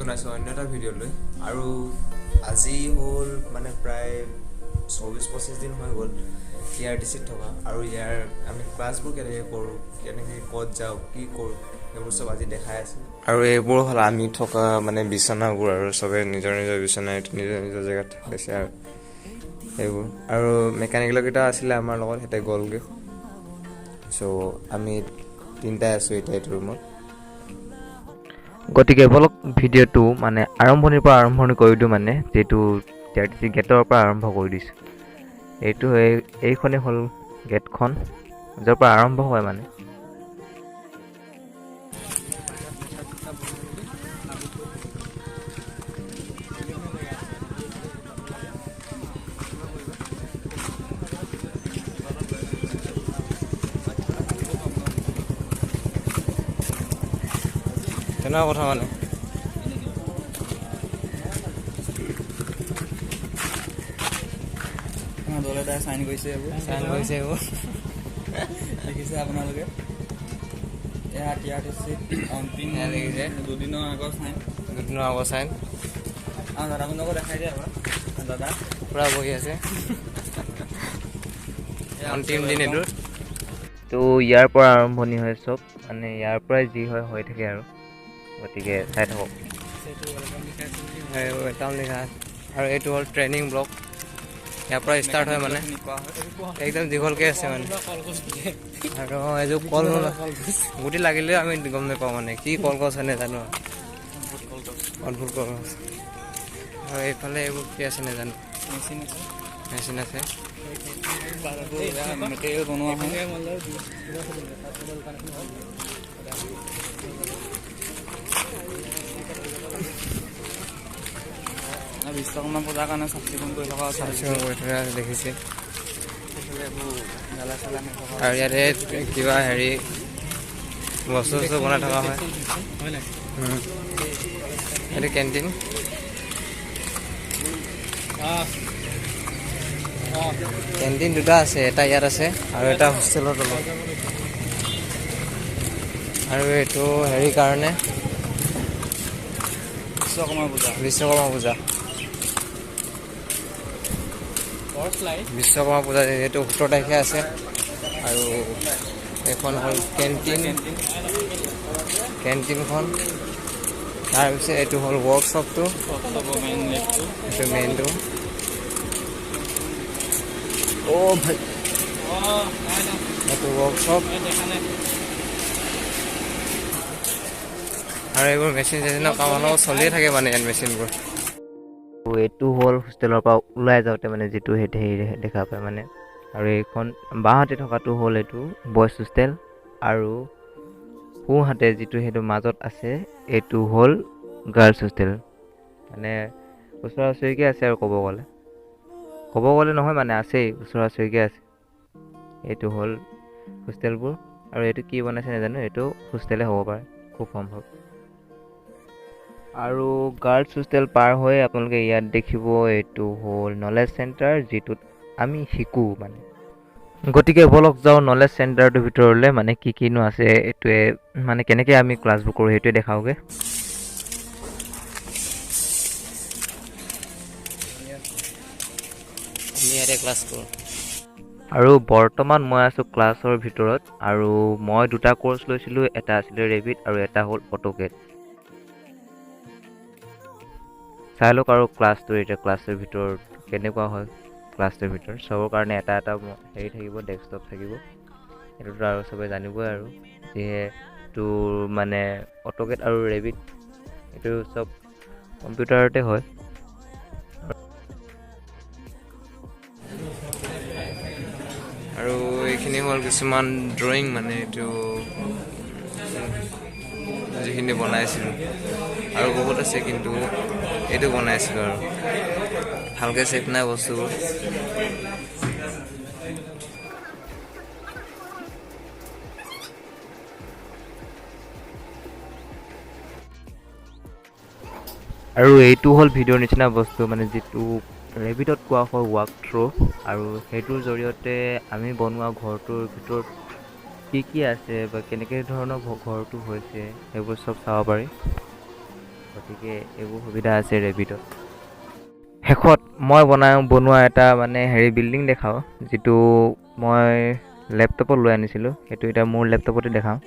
জনাইছোঁ অন্য এটা ভিডিঅ'লৈ। আৰু আজি হ'ল মানে প্ৰায় 24-25 দিন হৈ গ'ল টিআৰটিচিত থকা। আৰু ইয়াৰ আমি ক্লাছবোৰ কেনেকৈ কৰোঁ, কেনেকৈ ক'ত যাওঁ, কি কৰোঁ, সেইবোৰ চব আজি দেখাই আছোঁ। আৰু এইবোৰ হ'ল আমি থকা মানে বিচনাবোৰ, আৰু চবে নিজৰ নিজৰ বিচনা নিজৰ নিজৰ জেগাত হৈছে। আৰু সেইবোৰ আৰু মেকানিকেলকেইটা আছিলে আমাৰ লগত, সিহঁতে গ'লগৈ। চ' আমি তিনিটাই আছোঁ এতিয়া এইটো ৰুমত। গতিকে বলক ভিডিঅ'টো মানে আৰম্ভণিৰ পৰা আৰম্ভণি কৰি দিওঁ, মানে যিটো টিআৰটিচি গেটৰ পৰা আৰম্ভ কৰি দিছোঁ। এইটো এইখনেই হ'ল গেটখন, য'ৰ পৰা আৰম্ভ হয় মানে। তেনেকুৱা কথা মানে। দলে দাই চাইন কৰিছে, এইবোৰ চাইন কৰিছে, এইবোৰ দেখিছে আপোনালোকে। এয়া টিআৰটিচিত অন্তিম দেখিছে, দুদিনৰ আগৰ চাইন। দুদিনৰ আগৰ চাইন। অঁ, দাদাজনকো দেখাই দিয়া এবাৰ। দাদা পূৰা বহি আছে। অন্তিম দিন এইটো। তো ইয়াৰ পৰা আৰম্ভণি হয় চব, মানে ইয়াৰ পৰাই যি হয় হৈ থাকে আৰু। গতিকে চাই থাকক। Welcome লিখা। আৰু এইটো হ'ল ট্ৰেইনিং ব্লক, ইয়াৰ পৰা ষ্টাৰ্ট হয় মানে, একদম দীঘলকৈ আছে মানে। আৰু এইযোৰ কল গুটি লাগিলেও আমি গম নাপাওঁ মানে কি কলগছ হয় নাজানো, অদ্ভুত কলগছ। আৰু এইফালে এইবোৰ কি আছে নাজানো, মেচিন আছে। বিশ্বকৰ্মা পূজাৰ কাৰণে চাফ চিকুণ কৰি থকা, চাফ চিকুণ কৰি থকা দেখিছে। আৰু ইয়াতে কিবা হেৰি বস্তু চস্তু বনাই থকা হয়। এইটো কেণ্টিন। কেণ্টিন দুটা আছে, এটা ইয়াত আছে আৰু এটা হোষ্টেলত অলপ। আৰু এইটো হেৰিৰ কাৰণে বিশ্বকৰ্মা পূজা, বিশ্বকৰ্মা পূজা, বিশ্বকৰ্মা পূজা যিহেতু 17 তাৰিখে আছে। আৰু এইখন হ'ল কেণ্টিন, কেণ্টিনখন। তাৰপিছত এইটো হ'ল ৱৰ্কশ্বপটো, এইটো মেইনটো। অ' ভাই, এইটো ৱৰ্কশ্বপ। আৰু এইবোৰ মেচিন চেচিনৰ কাম অলপ চলিয়ে থাকে মানে ইয়াত মেচিনবোৰ। এইটো হ'ল হোষ্টেলৰ পৰা ওলাই যাওঁতে মানে যিটো হেৰি দেখা পায় মানে। আৰু এইখন বাঁহাতে থকাটো হ'ল এইটো বইজ হোষ্টেল, আৰু সোঁহাতে যিটো সেইটো মাজত আছে এইটো হ'ল গাৰ্লছ হোষ্টেল। মানে ওচৰা ওচৰিকৈ আছে আৰু ক'ব গ'লে, ক'ব গ'লে নহয় মানে আছেই, ওচৰা ওচৰিকৈ আছে। এইটো হ'ল হোষ্টেলবোৰ। আৰু এইটো কি বনাইছে নাজানো, এইটো হোষ্টেলে হ'ব পাৰে খুব সম্ভৱ। আৰু গাৰ্লছ হোষ্টেল পাৰ হৈ আপোনালোকে ইয়াত দেখিব এইটো হ'ল নলেজ চেণ্টাৰ, যিটোত আমি শিকোঁ মানে। গতিকে বলক যাওঁ নলেজ চেণ্টাৰটোৰ ভিতৰলৈ, মানে কি কিনো আছে এইটোৱে, মানে কেনেকৈ আমি ক্লাছবোৰ কৰোঁ সেইটোৱে দেখাওঁগৈ। আমি ইয়াতে ক্লাছ কৰোঁ। আৰু বৰ্তমান মই আছোঁ ক্লাছৰ ভিতৰত। আৰু মই দুটা কৰ্চ লৈছিলোঁ, এটা আছিলে ৰেভিট আৰু এটা হ'ল অট'কেড। চাই লওক আৰু ক্লাছটো এতিয়া ক্লাছটোৰ ভিতৰত কেনেকুৱা হয়। ক্লাছটোৰ ভিতৰত চবৰ কাৰণে এটা এটা হেৰি থাকিব, ডেস্কটপ থাকিব, সেইটোতো আৰু চবে জানিবই। আৰু যিহেতু মানে অট'কেড আৰু ৰেভিট এইটো চব কম্পিউটাৰতে হয়। আৰু এইখিনি হ'ল কিছুমান ড্ৰয়িং, মানে এইটো যিখিনি বনাইছিলোঁ, আৰু বহুত আছে কিন্তু এইটো বনাইছিলোঁ আৰু ভালকৈ চেভ নাই বস্তুবোৰ। আৰু এইটো হ'ল ভিডিঅ'ৰ নিচিনা বস্তু, মানে যিটো ৰেভিটত কোৱা হয় ৱাক থ্ৰ'। আৰু সেইটোৰ জৰিয়তে আমি বনোৱা ঘৰটোৰ ভিতৰত কি কি আছে বা কেনেকৈ ধৰণৰ ঘৰটো হৈছে সেইবোৰ চব চাব পাৰি। গতিকে এইবোৰ সুবিধা আছে ৰেপিড'ত। শেষত মই বনোৱা এটা মানে হেৰি বিল্ডিং দেখাওঁ, যিটো মই লেপটপত লৈ আনিছিলোঁ। সেইটো এতিয়া মোৰ লেপটপতে দেখাওঁ।